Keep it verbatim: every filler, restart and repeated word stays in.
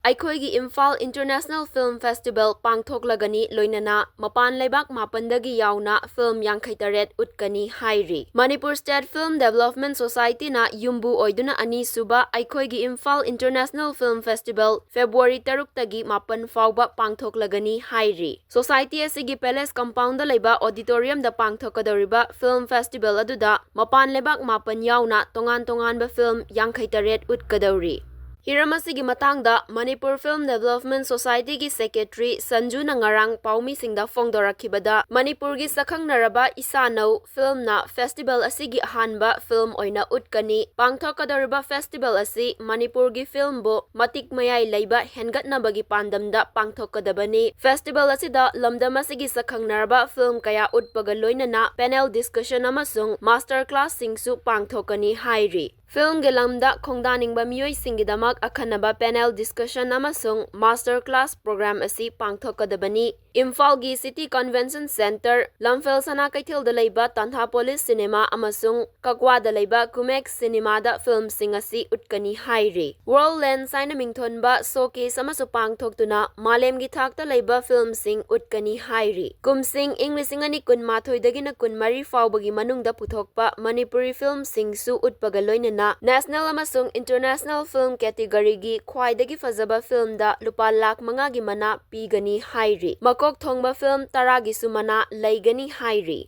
ꯑꯩꯈꯣꯏꯒꯤ Imphal International Film Festival ꯄꯥꯡꯊꯣꯛꯂꯒꯅꯤ, ꯂꯣꯏꯅꯅ ꯃꯄꯥꯟ ꯂꯩꯕꯥꯛ ꯃꯥꯄꯟꯗꯒꯤ ꯌꯥꯎꯅ film ꯌꯥꯡꯈꯩ ꯇꯔꯦꯠ ꯎꯠꯀꯅꯤ ꯍꯥꯏꯔꯤ꯫ ꯃꯅꯤꯄꯨꯔ State Film Development Societyꯅ ꯌꯨꯝꯕꯨ ꯑꯣꯏꯗꯨꯅ ꯑꯅꯤꯁꯨꯕ ꯑꯩꯈꯣꯏꯒꯤ Imphal International Film Festival February ꯇꯔꯨꯛꯇꯒꯤ ꯃꯥꯄꯟ ꯐꯥꯎꯕ ꯄꯥꯡꯊꯣꯛꯂꯒꯅꯤ ꯍꯥꯏꯔꯤ꯫ Society ꯑꯁꯤꯒꯤ Palace Compoundꯗ ꯂꯩꯕ auditoriumꯗ ꯄꯥꯡꯊꯣꯛꯀꯗꯧꯔꯤꯕ film festival ꯑꯗꯨꯗ ꯃꯄꯥꯟ ꯂꯩꯕꯥꯛ ꯃꯥꯄꯟ ꯌꯥꯎꯅ ꯇꯣꯉꯥꯟ ꯇꯣꯉꯥꯟꯕ film ꯌꯥꯡꯈꯩ ꯇꯔꯦꯠ ꯎꯠꯀꯗꯧꯔꯤ꯫ ꯍꯤꯔꯝ ꯑꯁꯤꯒꯤ ꯃꯇꯥꯡꯗ ꯃꯅꯤꯄꯨꯔ Film Development Societyꯒꯤ Secretary ꯁꯟꯖꯨꯅ ꯉꯔꯥꯡ ꯄꯥꯎꯃꯤꯁꯤꯡꯗ ꯐꯣꯡꯗꯣꯔꯛꯈꯤꯕꯗ, ꯃꯅꯤꯄꯨꯔꯒꯤ ꯁꯛꯈꯪꯅꯔꯕ ꯏꯁꯥꯅꯧ filmꯅ festival ꯑꯁꯤꯒꯤ ꯑꯍꯥꯟꯕ film ꯑꯣꯏꯅ ꯎꯠꯀꯅꯤ꯫ ꯄꯥꯡꯊꯣꯛꯀꯗꯧꯔꯤꯕ festival ꯑꯁꯤ ꯃꯅꯤꯄꯨꯔꯒꯤ filmꯕꯨ ꯃꯇꯤꯛ ꯃꯌꯥꯏ ꯂꯩꯕ ꯍꯦꯟꯒꯠꯅꯕꯒꯤ ꯄꯥꯟꯗꯝꯗ ꯄꯥꯡꯊꯣꯛꯀꯗꯕꯅꯤ꯫ Festival ꯑꯁꯤꯗ ꯂꯝꯗꯝ ꯑꯁꯤꯒꯤ ꯁꯛꯈꯪꯅꯔꯕ film ꯀꯌꯥ ꯎꯠꯄꯒ ꯂꯣꯏꯅꯅ panel discussion ꯑꯃꯁꯨꯡ master classꯁꯤꯡꯁꯨ ꯄꯥꯡꯊꯣꯛꯀꯅꯤ ꯍꯥꯏꯔꯤ꯫ Filmꯒꯤ ꯂꯝꯗ ꯈꯣꯡꯗꯥꯅꯤꯡꯕ ꯃꯤꯑꯣꯏꯁꯤꯡꯒꯤꯗꯃꯛ ꯑꯈꯟꯅꯕ panel discussion ꯑꯃꯁꯨꯡ master class program ꯑꯁꯤ ꯄꯥꯡꯊꯣꯛꯀꯗꯕꯅꯤ꯫ ꯏꯝꯐꯥꯜꯒꯤ City Convention Centre, ꯂꯝꯐꯦꯜ ꯁꯅꯥ ꯀꯩꯊꯦꯜꯗ ꯂꯩꯕ ꯇꯥꯟꯊꯥ Police Cinema ꯑꯃꯁꯨꯡ ꯀꯛꯋꯥꯗ ꯂꯩꯕ ꯀꯨꯃꯦꯛ Cinemaꯗ filmꯁꯤꯡ ꯑꯁꯤ ꯎꯠꯀꯅꯤ ꯍꯥꯏꯔꯤ꯫ World Lens ꯍꯥꯏꯅ ꯃꯤꯡꯊꯣꯟꯕ showcase ꯑꯃꯁꯨ ꯄꯥꯡꯊꯣꯛꯇꯨꯅ ꯃꯥꯂꯦꯝꯒꯤ ꯊꯥꯛꯇ ꯂꯩꯕ filmꯁꯤꯡ ꯎꯠꯀꯅꯤ ꯍꯥꯏꯔꯤ꯫ ꯀꯨꯝꯁꯤꯡ ꯏꯪ ꯂꯤꯁꯤꯡ ꯑꯅꯤ ꯀꯨꯟꯃꯥꯊꯣꯏꯗꯒꯤꯅ ꯀꯨꯟꯃꯔꯤ ꯐꯥꯎꯕꯒꯤ ꯃꯅꯨꯡꯗ ꯄꯨꯊꯣꯛꯄ ꯃꯅꯤꯄꯨꯔꯤ filmꯁꯤꯡꯁꯨ ꯎꯠꯄꯒ ꯂꯣꯏꯅꯅ national ꯑꯃꯁꯨꯡ international film categoryꯒꯤ ꯈ꯭ꯋꯥꯏꯗꯒꯤ ꯐꯖꯕ filmꯗ ꯂꯨꯄꯥ ꯂꯥꯈ ꯃꯉꯥꯒꯤ ꯃꯅꯥ ꯄꯤꯒꯅꯤ ꯍꯥꯏꯔꯤ꯫ ꯃꯀꯣꯛ ꯊꯣꯡꯕ film ꯇꯔꯥꯒꯤꯁꯨ ꯃꯅꯥ ꯂꯩꯒꯅꯤ ꯍꯥꯏꯔꯤ꯫